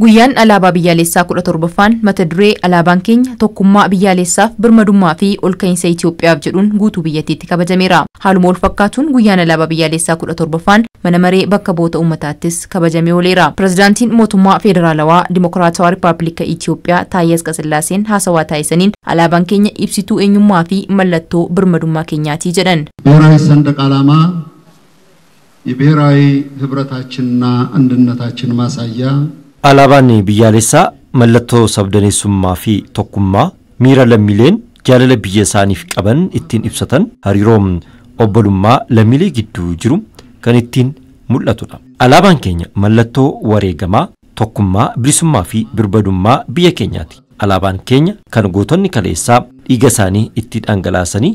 Guyyaan alaabaa biyyaalessaa 17ffaan mata duree alaabaan keenya tokkummaa biyyaalessaaf birmadummaa fi olka'iinsa Itoophiyaaf jedhuun guutuu biyyattiitti kabajameera. Haaluma wal fakkaatuun guyyaan alaabaa biyyaalessaa 17ffaan mana maree bakka bu'oota uummataattis kabajamee ooleera. Pirezidaantiin mootummaa Federaalawaa Dimokiraatawaa Rippaabilika Itoophiyaa Taayyee Asqasillaaseen haasawaa taasisaniin alaabaan keenya ibsituu eenyummaa fi mallattoo birmadummaa keenyaati jedhan. ብሔራዊ ሰንደቅ ዓላማ የብሔራዊ ህብረታችንና አንድነታችን ማሳያ Alaabaan biyyaalessaa mallattoo sabdaneessummaa fi tokkummaa miira lammiileen jaalala biyya isaaniif qaban ittiin ibsatan hariiroo obbolummaa lammiilee gidduu jiru kan ittiin mul'atudha. Alaabaan keenya mallattoo wareegamaa tokkummaa bilisummaa fi birmadummaa biyya keenyaati. Alaabaan keenya kan gootonni kaleessaa dhiiga isaanii itti dhangalaasanii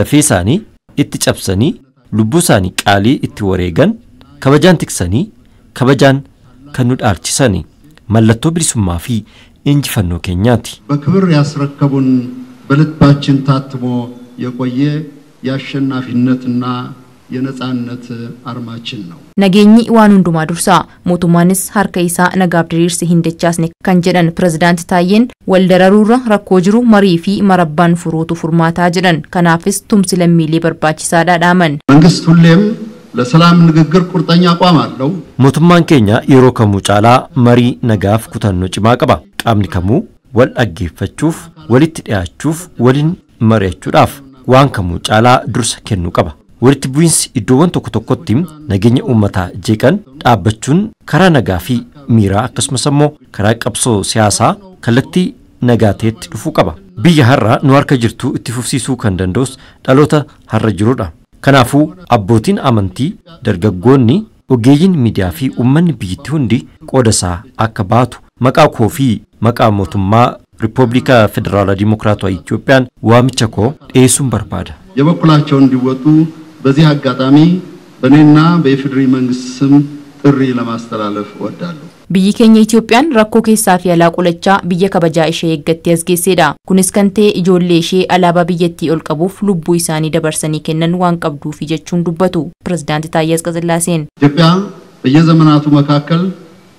lafee isaanii itti cabsanii lubbuu isaanii qaalii itti wareegan kabajaan tiksanii kabajaan kan nu dhaalchisani mallattoo bilisummaa fi injifannoo keenyaati. በክብር ያስረከቡን በልባችን ታትሞ የቆየ የአሸናፊነትና የነጻነት አርማችን ነው። Nageenyi waan hundumaa dursa. Mootummaanis harka isaa nagaaf diriirse hin dachaasne kan jedhan pirezidaanti Taayyeen wal dararuurra rakkoo jiru marii fi marabbaan furuutu furmaataa jedhan. Kanaafis tumsi lammiilee barbaachisaadha dhaaman. መንግስት ሁሌም ለሰላም ንግግር ቁርጠኛ አቋም አለው። Mootummaan keenya yeroo kamuu caalaa marii nagaaf kutannoo cimaa qaba. Qaamni kamuu wal dhaggeeffachuuf, walitti dhiyaachuuf, waliin mari'achuudhaaf waan kamuu caalaa dursa kennuu qaba. Walitti bu'iinsi iddoowwan tokko tokkotti nageenya uummataa jeeqan dhaabbachuun karaa nagaa fi miiraa akkasumas immoo karaa qabsoo siyaasaa kallattii nagaa ta'etti dhufuu qaba. Biyya har'a nu harka jirtu itti fufsiisuu kan danda'us dhaloota har'a jirudha. Kanaafuu abbootiin amantii, dargaggoonni, ogeeyyiin miidiyaa fi uummanni biyyattii hundi qooda isaa akka baatu maqaa koo fi maqaa mootummaa Ripoobilika Federaalaa Dimokiraatawaa Itoophiyaan waamicha koo dhiyeessuun barbaada. የበኩላቸውን እንዲወጡ በዚህ አጋጣሚ በእኔና በኢፌዴሪ መንግስት ስም ጥሪ ለማስተላለፍ እወዳለሁ። Biyyi keenya Itoophiyaan rakkoo keessaa fi alaa qolachaa biyya kabajaa ishee eeggattee as geessedha. Kunis kan ta'e ijoollee ishee alaabaa biyyattii ol qabuuf lubbuu isaanii dabarsanii kennan waan qabduufi jechuun dubbatu Pirezidaanti Taayyee Asqasillaaseen. ኢትዮጵያ በየዘመናቱ መካከል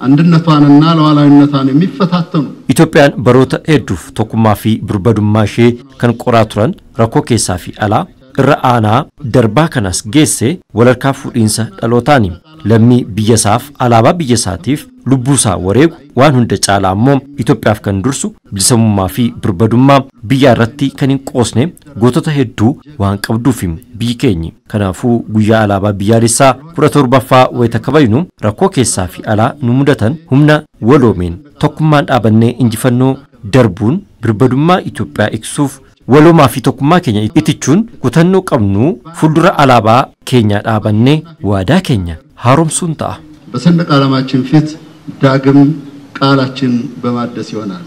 አንድነቷንና ሉዓላዊነቷን የሚፈታተኑ Itoophiyaan baroota hedduuf tokkummaa fi birmadummaa ishee kan qoraa turan rakkoo keessaa fi alaa irra aanaa darbaa kanas geesse walharkaa fuudhiinsa dhalootaani. Lammii biyya isaaf alaabaa biyya isaatiif lubbuu isaa wareegu waan hunda caalaa ammoo Itoophiyaaf kan dursu bilisummaa fi birmadummaa biyya irratti kan hin qoosne gootota hedduu waan qabduuf biyyi keenyi. Kanaafuu guyyaa alaabaa biyyaalessaa 17ffaa wayita kabajnu rakkoo keessaa fi alaa nu mudatan humna waloomeen tokkummaan dhaabannee injifannoo darbuun birmadummaa Itoophiyaa ibsuuf waloomaa fi tokkummaa keenya itichuun kutannoo qabnu fuuldura alaabaa keenyaa dhaabannee waadaa keenya haaromsuun ta'a. በሰንደቅ ዓላማችን ፊት ዳግም ቃላችን በማደስ ይሆናል።